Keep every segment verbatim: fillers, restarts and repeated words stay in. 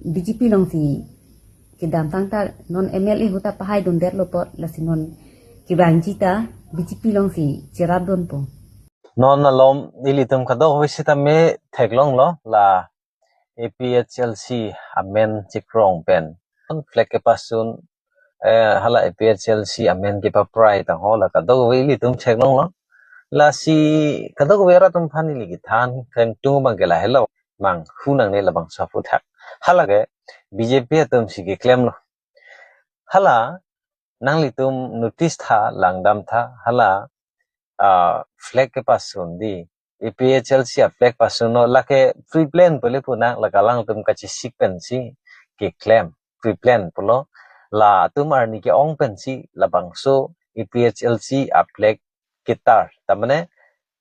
B J P alongsi kedamtang ta non M L A ahut ta pahai dundetlo apot, lasi non kevangji ta B J P alongsi cherap dunpo. Non alom ilitum kadokave sitame theklonglo, la A P H L C amen chikrong pen flag kepasun, eh, hala A P H L C amen kepaprai tangho, la kadokave ilitum theklonglo. Lasi kadokave rat atum aphan ili kethan kangtung abangke lahelo, manghu nangne labangso aphuthak. Hala ke B J P atumsi keklemlo. Hala nanglitum notice tha, langdam tha, hala, ah, flag kepasun di, A P H L C a flag pasunlo, lake pre-plan pu le pu nang, lake alangtum kachesik pensi keklem, pre-plan pulo. Latum arni ke-ong pensi labangso A P H L C a flag ketar, ta mane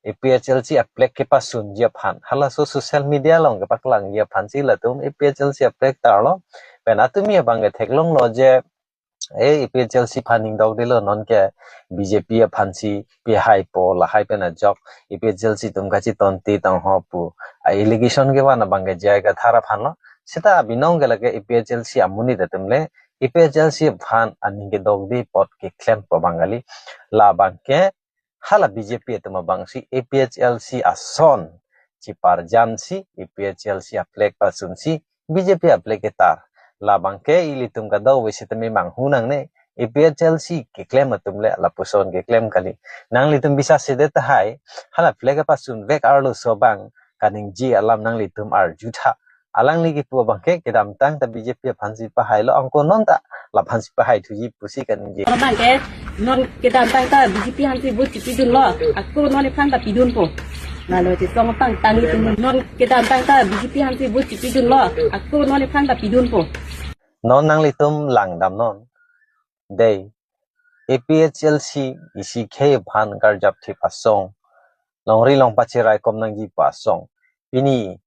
A P H L C a flag kepasunji aphan, halaso social media along kepaklangji aphansi latum A P H L C a flag tarlo. Pen atumi abangke theklonglo je, eh, A P H L C aphan ning dokdelo, nonke B J P aphansi pahaipo, lahai pen ajok A P H L C atum kachetonte tangho pu a allegation kevan abangke J I Kathar aphanlo. Seta binong ke lake A P H L C amonit atum le A P H L C aphan aning kedokde apot keklem pu abang kali. Labangke hala B J P atum abangsi A P H L C ason cheparjansi A P H L C a flag pasunsi B J P a flag ketar. Labangke ilitum kadokave sitame manghu nangne, A P H L C keklem atum le lapuson keklem kali. Nanglitum bisas sedet tahai, hala flag pasunvek arloso abang kaningje alam nanglitum arjutha. Alangli kepu abangke kedamtang ta B J P aphansi pahailo, anke non ta laphansi pahai thuji pusi kaningje. Oro abangke non kedamtang ta B J P aphansi vote chipidunlo, ako non ephan ta pidunpo. Lalo chesong apang tangji tum, non kedamtang ta B J P aphansi vote chipidunlo, ako non ephan ta pidunpo. Non nanglitum langdamnon. Dei, A P H L C isi khei aphan karjapthip asong, longri longpa cheraikom nangji pu asong, pini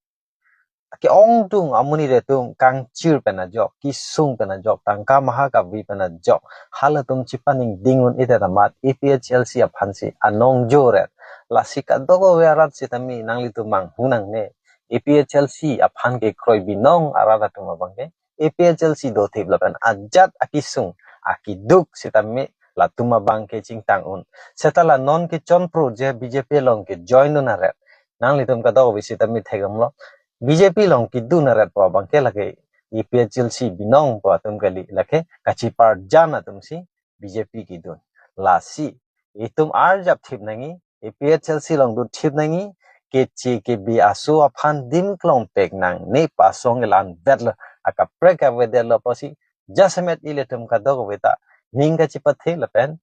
ke-ongdung amonit atum kangchir pen ajok, kesung pen ajok, tangka maha kave pen ajok, halatum chepaningding un-edet amat A P H L C aphansi anong joret. Lasi kadokave arat sitame nanglitum manghu nangne, A P H L C aphan kekroi binong arat atum abangke A P H L C dothip lapen ajat akesung akeduk sitame latum abangke chingtang un. Seta la non kechonpro je B J P along ke-join un aret, nanglitum kadokave sitame theklonglo. B J P along kedun aret pu abangke lake A P H L C binong pu atum kali, lake kacheparjan atumsi B J P kedun. Lasi itum arjapthip nangji, A P H L C along dunthip nangji, keche kebi aso aphan dim klongpek nangne pu asong kelanvetlo, akaprek kavedetlo pusi jasemet ilitum kadokave ta ning kachepathe lapen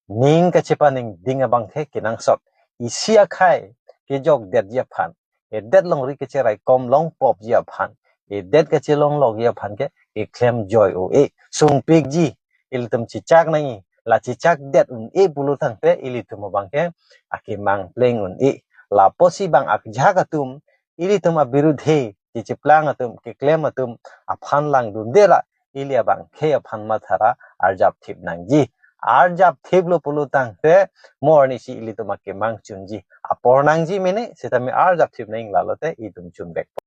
ning kachepaningding abangke kenangsot. Isi akhai kejokdetji aphan, edet longri kacheraikom longpopji aphan, edet kachelonglokji aphan ke keklem joi o-e. Sungpikji, ilitum chechak nangji, la chechakdet un-e pulo tangte ilitum abangke akemang pleng un-e. Lapusi bang ajahak atum, ilitum abirudhe kechiplang atum, keklem atum aphan langdunde ra, ili abangke aphan mathara arjapthip nangji. Arjapthiplo pulo tangte mo arnisi ilitum akemang chunji. Apor nangji mene, sitame arjapthip nang lalote itum chunvek.